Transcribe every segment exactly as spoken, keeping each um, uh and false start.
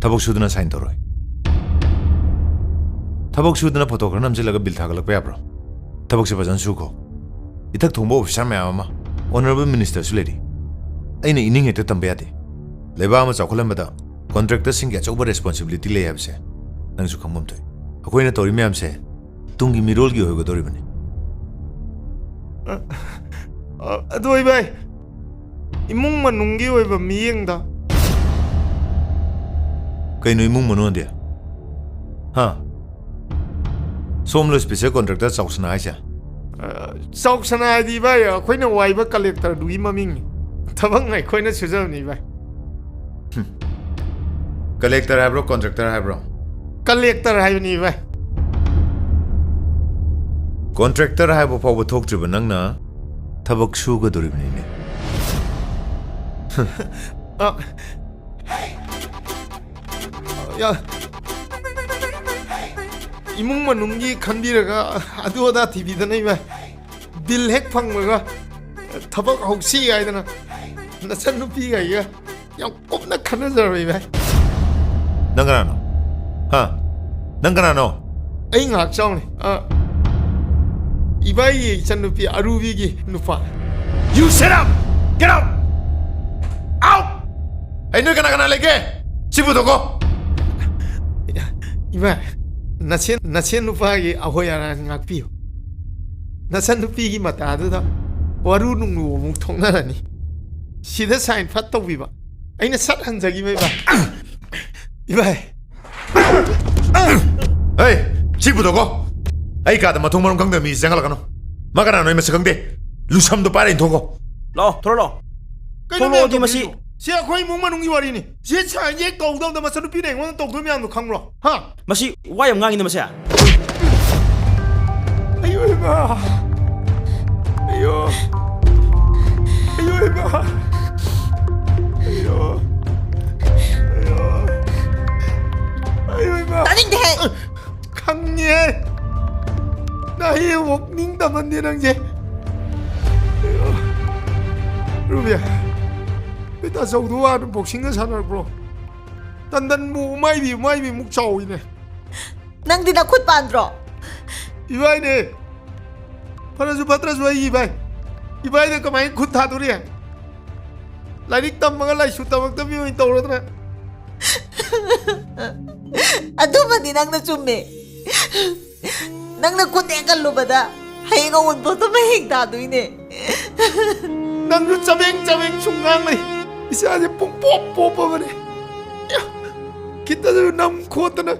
ꯊꯕꯛ ꯁꯨꯗꯅ ꯁꯥꯏꯟ ꯇꯧꯔꯣꯏ꯫ ꯊꯕꯛ ꯁꯨꯗꯅ ꯐꯣꯇꯣ ꯈꯔ ꯅꯝꯁꯤꯜꯂꯒ ꯕꯤꯜ ꯊꯥꯒꯠꯂꯛꯄ ꯌꯥꯕ꯭ꯔꯣ? ꯊꯕꯛꯁꯦ ꯐꯖꯅ ꯁꯨꯈꯣ꯫ ꯏꯊꯛ ꯊꯣꯡꯕ ꯑꯣꯐꯤꯁꯥꯔ ꯃꯌꯥꯝ ꯑꯃ, ꯑꯣꯅꯔꯦꯕꯜ ꯃꯤꯅꯤꯁꯇꯔꯁꯨ ꯂꯩꯔꯤ꯫ ꯑꯩꯅ ꯏꯅꯤꯡ ꯍꯦꯛꯇ ꯇꯝꯕ ꯌꯥꯗꯦ꯫ ꯂꯩꯕꯥꯛ ꯑꯃ ꯆꯥꯎꯈꯠꯍꯟꯕꯗ ꯀꯣꯟꯇ꯭ꯔꯦꯛꯇꯔꯁꯤꯡꯒꯤ ꯑꯆꯧꯕ ꯔꯦꯁꯄꯣꯟꯁꯤꯕꯤꯂꯤꯇꯤ ꯂꯩ ꯍꯥꯏꯕꯁꯦ ꯅꯪꯁꯨ ꯈꯪꯐꯝ ꯊꯣꯛꯏ꯫ ꯑꯩꯈꯣꯏꯅ ꯇꯧꯔꯤ ꯃꯌꯥꯝꯁꯦ ꯇꯨꯡꯒꯤ ꯃꯤꯔꯣꯜꯒꯤ ꯑꯣꯏꯒꯗꯧꯔꯤꯕꯅꯤ꯫ ꯑ, ꯑ, ꯑꯗꯨ ꯏꯚꯥꯏ, ꯏꯃꯨꯡ ꯃꯅꯨꯡꯒꯤ ꯑꯣꯏꯕ ꯃꯤꯠꯌꯦꯡꯗ꯫ ꯀꯩꯅꯣ ꯏꯃꯨꯡ ꯃꯅꯨꯡꯗꯤ? ꯍꯥ? ꯁꯣꯝꯂꯣ ꯁ꯭ꯄꯦꯁꯦꯜ ꯀꯣꯟꯇ꯭ꯔꯦꯛꯇꯔ ꯆꯥꯎꯁꯅꯥ ꯍꯥꯏꯁꯦ? ꯑ, ꯆꯥꯎꯁꯅꯥ ꯍꯥꯏꯗꯤ ꯏꯚꯥꯏ, ꯑꯩꯈꯣꯏꯅ ꯋꯥꯏꯕ ꯀꯂꯦꯛꯇꯔꯗꯨꯒꯤ ꯃꯃꯤꯡꯅꯤ꯫ ꯊꯕꯛꯅ ꯑꯩꯈꯣꯏꯅ ꯁꯨꯖꯕꯅꯤ ꯏꯚꯥꯏ꯫ ꯀꯂꯦꯛꯇꯔ ꯍꯥꯏꯕ꯭ꯔꯣ, ꯀꯣꯟꯇ꯭ꯔꯦꯛꯇꯔ ꯍꯥꯏꯕ꯭ꯔꯣ? ꯀꯂꯦꯛꯇꯔ ꯍꯥꯏꯕꯅꯤ ꯏꯚꯥꯏ꯫ ꯀꯣꯟꯇ꯭ꯔꯦꯛꯇꯔ ꯍꯥꯏꯕ ꯐꯥꯎꯕ ꯊꯣꯛꯇ꯭ꯔꯤꯕ ꯅꯪꯅ ꯊꯕꯛ ꯁꯨꯒꯗꯧꯔꯤꯕꯅꯤꯅꯦ꯫ ꯑ, ꯌꯥ-, ꯏꯃꯨꯡ ꯃꯅꯨꯡꯒꯤ ꯈꯟꯕꯤꯔꯒ ꯑꯗꯨ ꯑꯗꯥ ꯊꯤꯕꯤꯗꯅ ꯏꯚꯥꯏ꯫ ꯕꯤꯜ ꯍꯦꯛ ꯐꯪꯕꯒ ꯊꯕꯛ ꯍꯧꯁꯤ ꯍꯥꯏꯗꯅ ꯅꯆꯟꯅꯨꯄꯤꯒ ꯑꯩꯒ ꯌꯥꯝ ꯀꯨꯞꯅ ꯈꯟꯅꯖꯔꯕ ꯏꯚꯥꯏ꯫ ꯅꯪ ꯀꯅꯥꯅꯣ? ꯍꯥ? ꯅꯪ ꯀꯅꯥꯅꯣ? ꯑꯩ ꯉꯥꯏꯍꯥꯛ ꯆꯥꯎꯅꯦ꯫ ꯑ, ꯏꯕꯥꯏꯒꯤ ꯏꯆꯟꯅꯨꯄꯤ ꯑꯔꯨꯕꯤꯒꯤ ꯅꯨꯄꯥ꯫ You shut up! Get out! Out! ꯑꯩ ꯅꯣꯏ ꯀꯅꯥ ꯀꯅꯥ ꯂꯩꯒꯦ? ꯁꯤ ꯄꯨꯊꯣꯛꯀꯣ꯫ ꯏꯃꯥ, ꯅꯁꯦꯟ, ꯅꯁꯦꯟ ꯅꯨꯄꯥꯒꯤ ꯑꯍꯣꯏ ꯑꯔꯥꯟ ꯉꯥꯛꯄꯤꯌꯨ꯫ ꯅꯆꯟ ꯅꯨꯄꯤꯒꯤ ꯃꯇꯥꯗꯨꯗ ꯋꯥꯔꯨ ꯅꯨꯡꯂꯨ ꯑꯃꯨꯛ ꯊꯣꯛꯅꯔꯅꯤ꯫ ꯁꯤꯗ ꯁꯥꯏꯟ ꯐꯠ ꯇꯧꯕꯤꯕ꯫ ꯑꯩꯅ ꯁꯠ ꯍꯟꯖꯈꯤꯕ ꯏꯕꯥꯏ꯫ ꯏꯕꯥꯏ꯫ ꯍꯦ, ꯁꯤ ꯄꯨꯊꯣꯛꯀꯣ꯫ ꯑꯩ ꯀꯥꯗ ꯃꯊꯣꯡ ꯃꯔꯝ ꯈꯪꯗꯕ ꯃꯤ ꯆꯪꯍꯜꯂꯛꯀꯅꯨ꯫ ꯃꯥ ꯀꯅꯥꯅꯣ ꯑꯩ ꯃꯁꯛ ꯈꯪꯗꯦ꯫ ꯂꯨꯁꯝꯗꯣ ꯄꯥꯏꯔ ꯏꯟꯊꯣꯛꯈꯣ꯫ ꯂꯥꯛꯑꯣ, ꯊꯣꯔꯛꯑꯣ ꯂꯥꯛꯑꯣ꯫ ꯀꯩꯅꯣ ꯊꯣꯛꯂꯛꯑꯣꯗꯤ ꯃꯌꯥꯝ ꯃꯁꯤ꯫ ꯇꯧꯕꯤꯔꯤꯗꯨꯕꯣ? ꯁꯤ ꯑꯩꯈꯣꯏ ꯏꯃꯨꯡ ꯃꯅꯨꯡꯒꯤ ꯋꯥꯔꯤꯅꯤ꯫ ꯁꯤ ꯁꯥꯏꯟ ꯍꯦꯛ ꯇꯧꯗꯧꯗ ꯃꯆꯟꯅꯨꯄꯤꯅ ꯑꯩꯉꯣꯟꯗ ꯇꯧꯗꯣꯏ ꯃꯌꯥꯝꯗꯣ ꯈꯪꯕ꯭ꯔꯣ? ꯍꯥ? ꯃꯁꯤ ꯋꯥ ꯌꯥꯝ ꯉꯥꯡꯉꯤꯅ ꯃꯁꯦ꯫ ꯑꯌꯣ ꯏꯃꯥ! ꯑꯌꯣ! ꯑꯌꯣ ꯏꯃꯥ! ꯑꯌꯣ! ꯑꯌꯣ! ꯑꯌꯣ ꯏꯃꯥ! ꯇꯥꯅꯤꯡꯗꯦꯍꯦ! ꯈꯪꯉꯦ! ꯅꯍꯩ ꯑꯃꯨꯛ ꯅꯤꯡ ꯇꯝꯍꯟꯗꯦ ꯅꯪꯁꯦ! ꯑꯌꯣ! ꯔꯨꯕꯤꯌꯥ! ꯅꯣꯏ ꯇꯥꯆꯧꯗꯨ ꯋꯥꯅ ꯕꯣꯛꯁꯤꯡꯒ ꯁꯥꯟꯅꯔꯛꯄ꯭ꯔꯣ? ꯇꯟꯗꯟꯕꯨ ꯎꯃꯥꯏꯕꯤ ꯎꯃꯥꯏꯕꯤꯃꯨꯛ ꯆꯥꯎꯏꯅꯦ꯫ ꯅꯪꯗꯤ ꯅꯈꯨꯠ ꯄꯥꯟꯗ꯭ꯔꯣ? ꯏꯕꯥꯏꯅꯦ꯫ ꯐꯔꯁꯨ ꯐꯠꯇ꯭ꯔꯁꯨ ꯑꯩꯒꯤ ꯏꯕꯥꯏ꯫ ꯏꯕꯥꯏꯗ ꯀꯃꯥꯏꯅ ꯈꯨꯠ ꯊꯥꯗꯣꯔꯤ? ꯂꯥꯏꯔꯤꯛ ꯇꯝꯃꯒ ꯂꯥꯏꯁꯨ ꯇꯝꯃꯛꯇꯕꯤ ꯑꯣꯏꯅ ꯇꯧꯔꯗꯅ꯫ ꯑꯗꯨꯃꯗꯤ ꯅꯪꯅ ꯆꯨꯝꯃꯦ꯫ ꯅꯪꯅ ꯈꯨꯠ ꯍꯦꯛ ꯀꯜꯂꯨꯕꯗ ꯍꯌꯦꯡ ꯑꯋꯨꯟꯄꯣꯠꯇꯣ ꯃꯍꯤꯡ ꯇꯥꯗꯣꯏꯅꯦ꯫ ꯅꯪꯁꯨ ꯆꯕꯦꯡ ꯆꯕꯦꯡ ꯁꯨꯝ ꯉꯥꯡ ꯂꯩ꯫ ꯏꯆꯥꯁꯦ ꯄꯨꯡꯄꯣꯞ ꯄꯣꯞꯄꯕꯅꯦ꯫ ꯈꯤꯇꯁꯨ ꯅꯝ ꯈꯣꯠꯇꯅ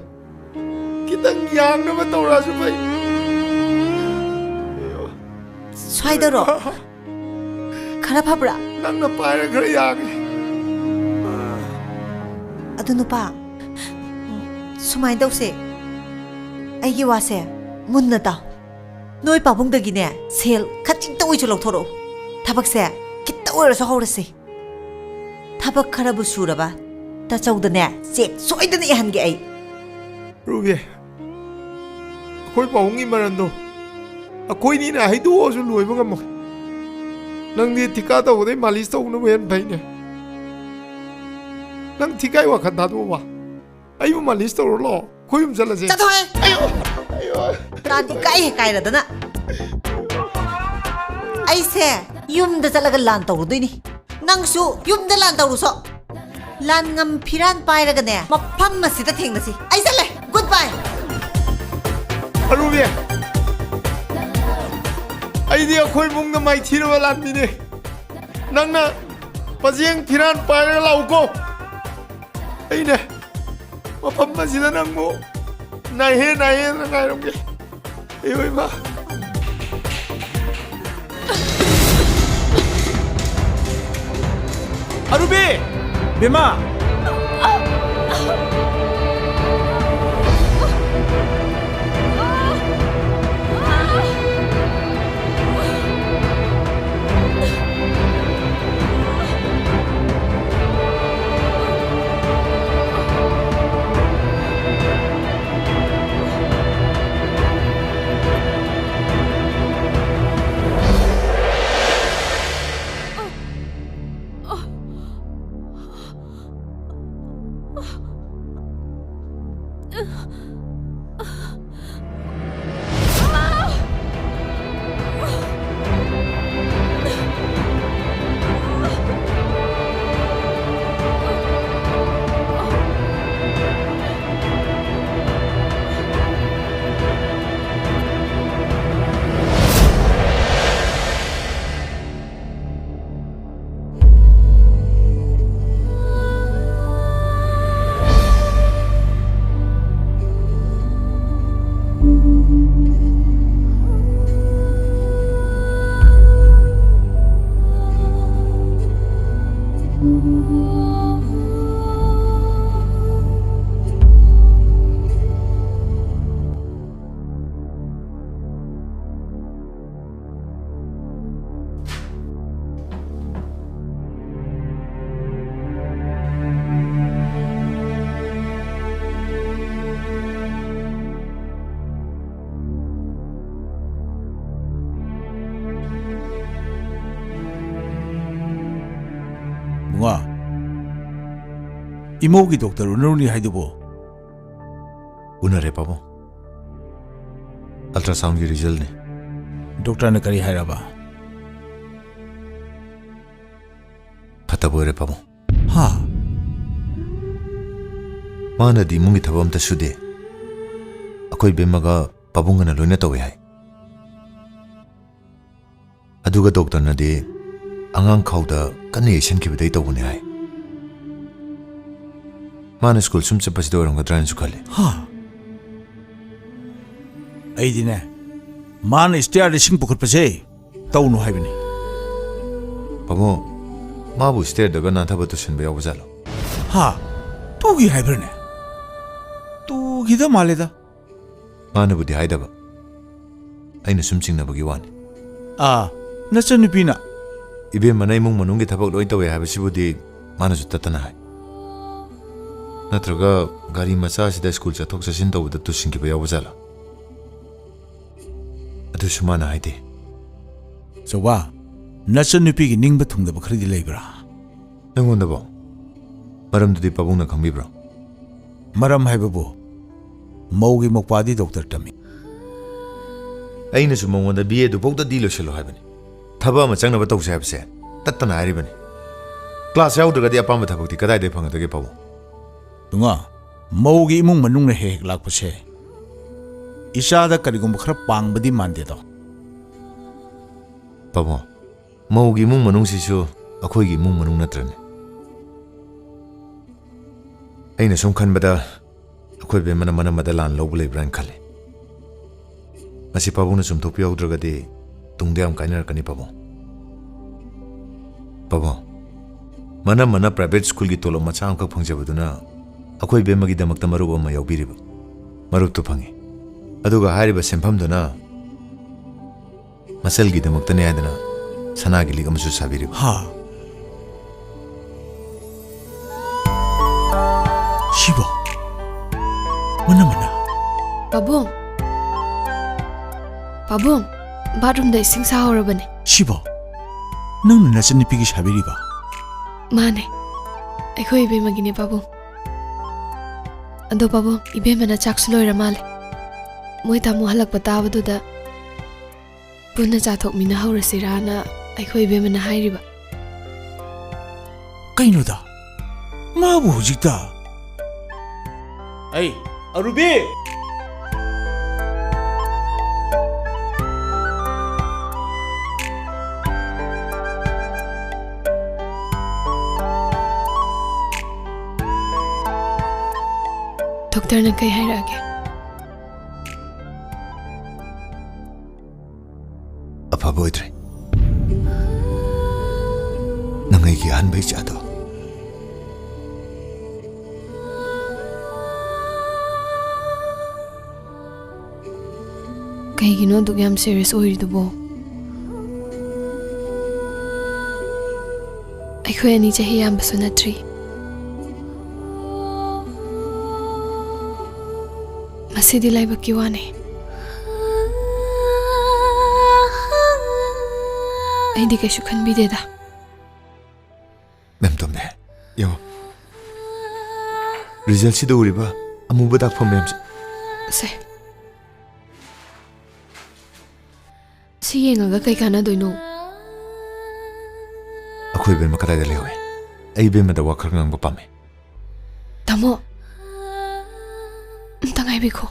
ꯈꯤꯇꯪ ꯌꯥꯡꯅꯕ ꯇꯧꯔꯛꯑꯁꯨ ꯐꯩ꯫ ꯁ꯭ꯋꯥꯏꯗꯔꯣ? ꯈꯔ ꯐꯕ꯭ꯔꯥ? ꯅꯪꯅ ꯄꯥꯏꯔ ꯈꯔ ꯌꯥꯡꯉꯦ꯫ ꯑꯗꯨ ꯅꯨꯄꯥ, ꯁꯨꯃꯥꯏꯅ ꯇꯧꯁꯦ, ꯑꯩꯒꯤ ꯋꯥꯁꯦ ꯃꯨꯟꯅ ꯇꯥꯎ꯫ ꯅꯣꯏ ꯄꯥꯕꯨꯡꯗꯒꯤꯅꯦ ꯁꯦꯜ ꯈꯖꯤꯛꯇ ꯑꯣꯏꯁꯨ ꯂꯧꯊꯣꯔꯛꯎ꯫ ꯊꯕꯛꯁꯦ ꯈꯤꯇ ꯑꯣꯏꯔꯁꯨ ꯍꯧꯔꯁꯤ꯫ ꯊꯕꯛ ꯈꯔꯕꯨ ꯁꯨꯔꯕ ꯇꯥꯆꯧꯗꯅꯦ ꯆꯦꯛ ꯁꯣꯏꯗꯅ ꯏꯍꯟꯒꯦ ꯑꯩ꯫ ꯔꯨꯕꯤ, ꯑꯩꯈꯣꯏ ꯄꯥꯕꯨꯡꯒꯤ ꯃꯔꯟꯗꯣ ꯑꯩꯈꯣꯏꯅꯤꯅ ꯍꯩꯗꯣꯛꯑꯁꯨ ꯂꯣꯏꯕ ꯉꯝꯃꯣꯏ꯫ ꯅꯪꯗꯤ ꯊꯤꯀꯥ ꯇꯧꯕꯗꯩ ꯃꯥꯂꯤꯁ ꯇꯧꯕꯅꯕꯨ ꯍꯦꯟꯅ ꯐꯩꯅꯦ꯫ ꯅꯪ ꯊꯤꯀꯥꯏ ꯋꯥꯈꯜ ꯊꯥꯗꯣꯛꯑꯣꯕ꯫ ꯑꯩꯕꯨ ꯃꯥꯂꯤꯁ ꯇꯧꯔꯣ ꯂꯥꯛꯑꯣ꯫ ꯑꯩꯈꯣꯏ ꯌꯨꯝ ꯆꯠꯂꯁꯦ꯫ ꯆꯠꯊꯣꯛꯑꯦ꯫ ꯑꯌꯣ! ꯑꯌꯣ! ꯂꯥꯟꯗꯤ ꯀꯥꯏꯍꯦ ꯀꯥꯏꯔꯗꯅ꯫ ꯑꯩꯁꯦ ꯌꯨꯝꯗ ꯆꯠꯂꯒ ꯂꯥꯟ ꯇꯧꯔꯨꯗꯣꯏꯅꯤ꯫ ꯅꯪꯁꯨ ꯌꯨꯝꯗ ꯂꯥꯟ ꯇꯧꯔꯨꯁꯣ꯫ ꯂꯥꯟꯉꯝ ꯐꯤꯔꯥꯟ ꯄꯥꯏꯔꯒꯅꯦ ꯃꯐꯝ ꯑꯁꯤꯗ ꯊꯦꯡꯅꯁꯤ꯫ ꯑꯩ ꯆꯠꯂꯦ꯫ ꯒꯨꯗ ꯕꯥꯏ꯫ ꯑꯔꯨꯕꯤ, ꯑꯩꯗꯤ ꯑꯩꯈꯣꯏ ꯏꯃꯨꯡꯗ ꯃꯥꯏꯊꯤꯔꯕ ꯂꯥꯟꯃꯤꯅꯦ꯫ ꯅꯪꯅ ꯄꯖꯦꯡ ꯐꯤꯔꯥꯟ ꯄꯥꯏꯔꯒ ꯂꯥꯛꯎꯀꯣ꯫ ꯑꯩꯅꯦ ꯃꯐꯝ ꯑꯁꯤꯗ ꯅꯪꯕꯨ ꯅꯥꯏꯍꯦ ꯅꯥꯏꯍꯦꯅ ꯉꯥꯏꯔꯝꯒꯦ꯫ ꯑꯌꯣ ꯏꯃꯥ꯫ ꯑꯔꯨꯕꯤ! ꯕꯦꯝꯃ! ꯕꯨꯡꯉꯣ, ꯏꯃꯧꯒꯤ ꯗꯣꯛꯇꯔ ꯎꯅꯔꯨꯅꯤ ꯍꯥꯏꯗꯨꯕꯨ? ꯎꯅꯔꯦ, ꯄꯥꯕꯨꯡ꯫ ꯑꯜꯇ꯭ꯔꯥꯁꯥꯎꯟꯒꯤ ꯔꯤꯖꯜꯅꯦ꯫ ꯗꯣꯛꯇꯔꯅ ꯀꯔꯤ ꯍꯥꯏꯔꯕ? ꯐꯠꯇꯕ ꯑꯣꯏꯔꯦ, ꯄꯥꯕꯨꯡ꯫ ꯍꯥ? ꯃꯥꯅꯗꯤ ꯏꯃꯨꯡꯒꯤ ꯊꯕꯛ ꯑꯝꯇ ꯁꯨꯗꯦ꯫ ꯑꯩꯈꯣꯏ ꯏꯕꯦꯝꯃꯒ ꯄꯥꯕꯨꯡꯒꯅ ꯂꯣꯏꯅ ꯇꯧꯋꯦ ꯍꯥꯏ꯫ ꯑꯗꯨꯒ ꯗꯣꯛꯇꯔꯅꯗꯤ ꯑꯉꯥꯡ ꯈꯥꯎꯗ ꯀꯟꯅ ꯌꯩꯁꯟꯈꯤꯕꯗꯩ ꯇꯧꯕꯅꯦ ꯍꯥꯏ꯫ ꯃꯥꯅ ꯁ꯭ꯀꯨꯜ ꯁꯨꯝ ꯆꯠꯄꯁꯤꯗ ꯑꯣꯏꯔꯝꯒꯗ꯭ꯔꯥ ꯍꯥꯏꯅꯁꯨ ꯈꯜꯂꯤ꯫ ꯍꯥ? ꯑꯩꯗꯤꯅꯦ, ꯃꯥꯅ ꯁ꯭ꯇꯤꯌꯥꯔꯗ ꯏꯁꯤꯡ ꯄꯨꯈꯠꯄꯁꯦ ꯇꯧꯅꯨ ꯍꯥꯏꯕꯅꯤ꯫ ꯄꯥꯕꯨꯡ, ꯃꯥꯕꯨ ꯁ꯭ꯇꯤꯌꯔꯗꯒ ꯅꯥꯟꯊꯕ ꯇꯨꯁꯟꯕ ꯌꯥꯎꯕ ꯖꯥꯠꯂꯣ? ꯍꯥ? ꯇꯨꯒꯤ ꯍꯥꯏꯕ꯭ꯔꯅꯦ? ꯇꯨꯒꯤꯗ ꯃꯥꯜꯂꯦꯗ꯫ ꯃꯥꯅꯕꯨꯗꯤ ꯍꯥꯏꯗꯕ, ꯑꯩꯅ ꯁꯨꯝ ꯆꯤꯡꯅꯕꯒꯤ ꯋꯥꯅꯤ꯫ ꯑꯥ, ꯅꯆꯟꯅꯨꯄꯤꯅ? ꯏꯕꯦꯝꯃꯅ ꯏꯃꯨꯡ ꯃꯅꯨꯡꯒꯤ ꯊꯕꯛ ꯂꯣꯏ ꯇꯧꯋꯦ ꯍꯥꯏꯕꯁꯤꯕꯨꯗꯤ ꯃꯥꯅꯁꯨ ꯇꯠꯇꯅ ꯍꯥꯏ꯫ ꯅꯠꯇ꯭ꯔꯒ ꯒꯥꯔꯤ ꯃꯆꯥꯁꯤꯗ ꯁ꯭ꯀꯨꯜ ꯆꯠꯊꯣꯛ ꯆꯠꯁꯤꯟ ꯇꯧꯕꯗ ꯇꯨꯁꯤꯟꯈꯤꯕ ꯌꯥꯎꯕ ꯖꯥꯠꯂꯥ? ꯑꯗꯨꯁꯨ ꯃꯥꯅ ꯍꯥꯏꯗꯦ꯫ ꯆꯧꯕ, ꯅꯆꯟꯅꯨꯄꯤꯒꯤ ꯅꯤꯡꯕ ꯊꯨꯡꯗꯕ ꯈꯔꯗꯤ ꯂꯩꯕ꯭ꯔꯥ? ꯅꯪꯉꯣꯟꯗꯕꯣ? ꯃꯔꯝꯗꯨꯗꯤ ꯄꯥꯕꯨꯡꯅ ꯈꯪꯕꯤꯕ꯭ꯔꯣ? ꯃꯔꯝ ꯍꯥꯏꯕꯕꯨ, ꯃꯧꯒꯤ ꯃꯧꯄ꯭ꯋꯥꯗꯤ ꯗꯣꯛꯇꯔ ꯇꯝꯃꯤ꯫ ꯑꯩꯅꯁꯨ ꯃꯉꯣꯟꯗ ꯕꯤ ꯑꯦ ꯗꯨꯐꯥꯎꯗꯗꯤ ꯂꯣꯏꯁꯤꯜꯂꯣ ꯍꯥꯏꯕꯅꯤ꯫ ꯊꯕꯛ ꯑꯃ ꯆꯪꯅꯕ ꯇꯧꯁꯦ ꯍꯥꯏꯕꯁꯦ ꯇꯠꯇꯅ ꯍꯥꯏꯔꯤꯕꯅꯤ꯫ ꯀ꯭ꯂꯥꯁ ꯌꯥꯎꯗ꯭ꯔꯒꯗꯤ ꯑꯄꯥꯝꯕ ꯊꯕꯛꯇꯤ ꯀꯗꯥꯏꯗꯒꯤ ꯐꯪꯒꯗꯒꯦ, ꯄꯥꯕꯨꯡ? ꯏꯕꯨꯡꯉꯣ, ꯃꯧꯒꯤ ꯏꯃꯨꯡ ꯃꯅꯨꯡꯅ ꯍꯦꯛ ꯍꯦꯛ ꯂꯥꯛꯄꯁꯦ ꯏꯆꯥꯗ ꯀꯔꯤꯒꯨꯝꯕ ꯈꯔ ꯄꯥꯡꯕꯗꯤ ꯃꯥꯟꯗꯦꯗꯣ꯫ ꯄꯥꯕꯨꯡ, ꯃꯧꯒꯤ ꯏꯃꯨꯡ ꯃꯅꯨꯡꯁꯤꯁꯨ ꯑꯩꯈꯣꯏꯒꯤ ꯏꯃꯨꯡ ꯃꯅꯨꯡ ꯅꯠꯇ꯭ꯔꯅꯦ? ꯑꯩꯅ ꯁꯨꯝ ꯈꯟꯕꯗ ꯑꯩꯈꯣꯏ ꯕꯦꯝꯃꯅ ꯃꯅꯝꯃꯗ ꯂꯥꯟ ꯂꯧꯕ ꯂꯩꯕ꯭ꯔꯥ ꯍꯥꯏꯅ ꯈꯜꯂꯤ꯫ ꯃꯁꯤ ꯄꯥꯕꯨꯡꯅ ꯆꯨꯝꯊꯣꯛꯄꯤꯍꯧꯗ꯭ꯔꯒꯗꯤ ꯇꯨꯡꯗ ꯌꯥꯝ ꯀꯥꯏꯅꯔꯛꯀꯅꯤ, ꯄꯥꯕꯨꯡ꯫ ꯄꯥꯕꯨꯡ, ꯃꯅꯝꯃꯅ ꯄ꯭ꯔꯥꯏꯚꯦꯠ ꯁ꯭ꯀꯨꯜꯒꯤ ꯇꯣꯂꯣꯞ ꯃꯆꯥ ꯑꯃꯈꯛ ꯐꯪꯖꯕꯗꯨꯅ ꯑꯩꯈꯣꯏ ꯕꯦꯝꯃꯒꯤꯗꯃꯛꯇ ꯃꯔꯨꯞ ꯑꯃ ꯌꯥꯎꯕꯤꯔꯤꯕ꯫ ꯃꯔꯨꯞꯇꯨ ꯐꯪꯉꯤ꯫ ꯑꯗꯨꯒ ꯍꯥꯏꯔꯤꯕ ꯁꯦꯟꯐꯝꯗꯨꯅ ꯃꯆꯜꯒꯤꯗꯃꯛꯇꯅꯦ ꯍꯥꯏꯗꯅ ꯁꯅꯥꯒꯤ ꯂꯤꯛ ꯑꯃꯁꯨ ꯁꯥꯕꯤꯔꯤꯕ꯫ ꯍꯥ? ꯁꯤꯕꯣ? ꯃꯅꯝꯃꯅ? ꯄꯥꯕꯨꯡ꯫ ꯄꯥꯕꯨꯡ, ꯕꯥꯠꯔꯨꯝꯗ ꯏꯁꯤꯡ ꯁꯥꯍꯧꯔꯕꯅꯦ꯫ ꯁꯤꯕꯣ? ꯅꯪꯅ ꯅꯆꯟꯅꯨꯄꯤꯒꯤ ꯁꯥꯕꯤꯔꯤꯕ? ꯃꯥꯅꯦ꯫ ꯑꯩꯈꯣꯏ ꯏꯕꯦꯝꯃꯒꯤꯅꯦ, ꯄꯥꯕꯨꯡ꯫ ꯑꯗꯣ ꯄꯥꯕꯨꯡ, ꯏꯕꯦꯝꯃꯅ ꯆꯥꯛꯁꯨ ꯂꯣꯏꯔ ꯃꯥꯜꯂꯦ꯫ ꯃꯣꯏ ꯇꯥꯃꯣ ꯍꯜꯂꯛꯄ ꯇꯥꯕꯗꯨꯗ ꯄꯨꯟꯅ ꯆꯥꯊꯣꯛꯃꯤꯟꯅꯍꯧꯔꯁꯤꯔꯥꯅ ꯑꯩꯈꯣꯏ ꯏꯕꯦꯝꯃꯅ ꯍꯥꯏꯔꯤꯕ꯫ ꯀꯩꯅꯣꯗ? ꯃꯥꯕꯨ ꯍꯧꯖꯤꯛꯇ? ꯑꯩ, ꯑꯔꯨꯕꯤ! ꯗꯣꯛꯇꯔꯅ ꯀꯩ ꯍꯥꯏꯔꯛꯑꯒꯦ? ꯑꯐꯕ ꯑꯣꯏꯗ꯭ꯔꯦ꯫ ꯅꯪ ꯑꯩꯒꯤ ꯑꯍꯥꯟꯕ ꯏꯆꯥꯗꯣ꯫ ꯀꯩꯒꯤꯅꯣ ꯑꯗꯨꯛ ꯌꯥꯝ ꯁꯤꯔꯤꯌꯁ ꯑꯣꯏꯔꯤꯗꯨꯕꯣ? ꯑꯩꯈꯣꯏ ꯑꯅꯤ ꯆꯍꯤ ꯌꯥꯝꯕꯁꯨ ꯅꯠꯇ꯭ꯔꯤ꯫ ꯃꯁꯤꯗꯤ ꯂꯥꯏꯕꯛꯀꯤ ꯋꯥꯅꯤ꯫ ꯑꯩꯗꯤ ꯀꯩꯁꯨ ꯈꯟꯕꯤꯗꯦꯗ꯫ ꯃꯦꯝ ꯇꯣꯝꯕꯤ, ꯌꯦꯡꯉꯣ꯫ ꯔꯤꯖꯜꯁꯤꯗ ꯎꯔꯤꯕ ꯑꯃꯨꯕ ꯗꯥꯛꯐꯝ ꯃꯌꯥꯝꯁꯦ꯫ ꯁꯦ, ꯁꯤ ꯌꯦꯡꯉꯒ ꯀꯩ ꯀꯥꯟꯅꯗꯣꯏꯅꯣ? ꯑꯩꯈꯣꯏ ꯏꯕꯦꯝꯃ ꯀꯗꯥꯏꯗ ꯂꯩꯍꯧꯏ? ꯑꯩ ꯏꯕꯦꯝꯃꯗ ꯋꯥ ꯈꯔ ꯉꯥꯡꯕ ꯄꯥꯝꯃꯤ꯫ ꯇꯥꯃꯣ, ꯑꯝꯇ ꯉꯥꯏꯕꯤꯈꯣ꯫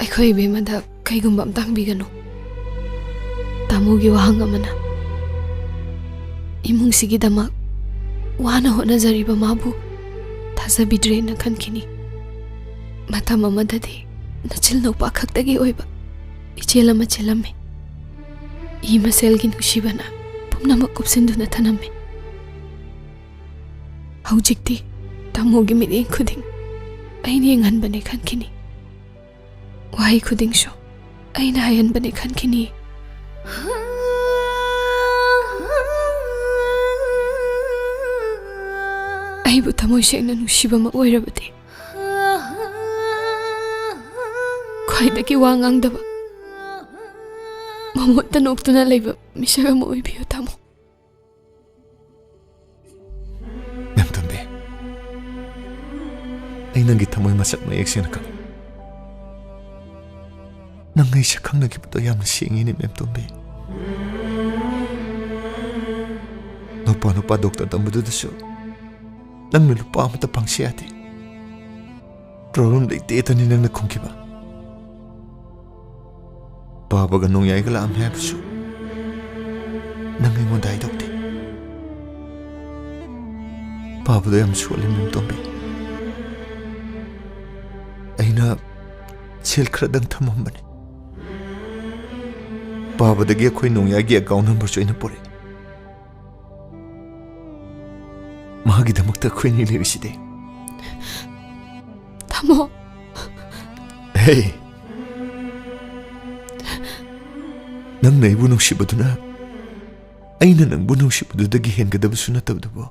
ꯑꯩꯈꯣꯏ ꯏꯕꯦꯝꯃꯗ ꯀꯩꯒꯨꯝꯕ ꯑꯝꯇ ꯍꯪꯕꯤꯒꯅꯨ꯫ ꯇꯥꯃꯣꯒꯤ ꯋꯥꯍꯪ ꯑꯃꯅ ꯏꯃꯨꯡꯁꯤꯒꯤꯗꯃꯛ ꯋꯥꯅ ꯍꯣꯠꯅꯖꯔꯤꯕ ꯃꯥꯕꯨ ꯊꯥꯖꯕꯤꯗ꯭ꯔꯦꯅ ꯈꯟꯈꯤꯅꯤ꯫ ꯃꯇꯝ ꯑꯃꯗꯗꯤ ꯅꯆꯤꯜ ꯅꯨꯄꯥ ꯈꯛꯇꯒꯤ ꯑꯣꯏꯕ ꯏꯆꯦꯜ ꯑꯃ ꯆꯦꯜꯂꯝꯃꯤ꯫ ꯏ ꯃꯁꯦꯜꯒꯤ ꯅꯨꯡꯁꯤꯕꯅ ꯄꯨꯝꯅꯃꯛ ꯀꯨꯞꯁꯤꯟꯗꯨꯅ ꯊꯅꯝꯃꯤ꯫ ꯍꯧꯖꯤꯛꯇꯤ ꯇꯥꯃꯣꯒꯤ ꯃꯤꯠꯌꯦꯡ ꯈꯨꯗꯤꯡ ꯑꯩꯅ ꯌꯦꯡꯍꯟꯕꯅꯦ ꯈꯟꯈꯤꯅꯤ꯫ ꯋꯥꯍꯩ ꯈꯨꯗꯤꯡꯁꯨ ꯑꯩꯅ ꯍꯥꯏꯍꯟꯕꯅꯦ ꯈꯟꯈꯤꯅꯤ꯫ ꯑꯩꯕꯨ ꯊꯃꯣꯏ ꯁꯦꯡꯅ ꯅꯨꯡꯁꯤꯕ ꯑꯃ ꯑꯣꯏꯔꯕꯗꯤ, ꯈ꯭ꯋꯥꯏꯗꯒꯤ ꯋꯥ ꯉꯥꯡꯗꯕ, ꯃꯃꯨꯠꯇ ꯅꯣꯛꯇꯨꯅ ꯂꯩꯕ ꯃꯤꯁꯛ ꯑꯃ ꯑꯣꯏꯕꯤꯌꯨ, ꯇꯥꯃꯣ꯫ ꯃꯦꯝꯇꯣꯟꯕꯤ, ꯑꯩ ꯅꯪꯒꯤ ꯊꯃꯣꯏ ꯃꯁꯛ ꯃꯌꯦꯛ ꯁꯦꯡꯅ ꯈꯪꯉꯤ꯫ ꯅꯪ ꯑꯩ ꯁꯛ ꯈꯪꯅꯈꯤꯕꯗꯣ ꯌꯥꯝꯅ ꯁꯦꯡꯉꯤꯅꯦ, ꯃꯦꯝꯇꯣꯟꯕꯤ꯫ ꯅꯨꯄꯥ ꯅꯨꯄꯥ ꯗꯣꯛꯇꯔ ꯇꯝꯕꯗꯨꯗꯁꯨ ꯅꯪꯅ ꯂꯨꯄꯥ ꯑꯃꯠꯇ ꯐꯪꯁꯤ ꯌꯥꯗꯦ꯫ ꯄ꯭ꯔꯣꯕ꯭ꯂꯦꯝ ꯂꯩꯇꯦꯇꯅꯤ ꯅꯪꯅ ꯈꯨꯝꯈꯤꯕ꯫ ꯄꯥꯕꯒ ꯅꯣꯡꯌꯥꯏꯒ ꯂꯥꯛꯑꯝꯃꯦ ꯍꯥꯏꯕꯁꯨ ꯅꯪ ꯑꯩꯉꯣꯟꯗ ꯍꯥꯏꯗꯣꯛꯇꯦ꯫ ꯄꯥꯕꯗꯣ ꯌꯥꯝ ꯁꯣꯜꯂꯦ, ꯃꯦꯝꯇꯣꯟꯕꯤ꯫ ꯑꯩꯅ ꯁꯦꯜ ꯈꯔꯗꯪ ꯊꯝꯃꯝꯕꯅꯦ꯫ ꯄꯥꯕꯗꯒꯤ ꯑꯩꯈꯣꯏ ꯅꯣꯡꯌꯥꯏꯒꯤ ꯑꯦꯀꯥꯎꯟ ꯅꯝꯕꯔꯁꯨ ꯑꯩꯅ ꯄꯨꯔꯛꯑꯦ꯫ ꯃꯥꯒꯤꯗꯃꯛꯇ ꯑꯩꯈꯣꯏꯅꯤ ꯂꯩꯔꯤꯁꯤꯗꯤ꯫ ꯇꯥꯃꯣ꯫ ꯍꯦ! ꯅꯪꯅ ꯑꯩꯕꯨ ꯅꯨꯡꯁꯤꯕꯗꯨꯅ ꯑꯩꯅ ꯅꯪꯕꯨ ꯅꯨꯡꯁꯤꯕꯗꯨꯗꯒꯤ ꯍꯦꯟꯒꯗꯕꯁꯨ ꯅꯠꯇꯕꯗꯨꯕꯨ꯫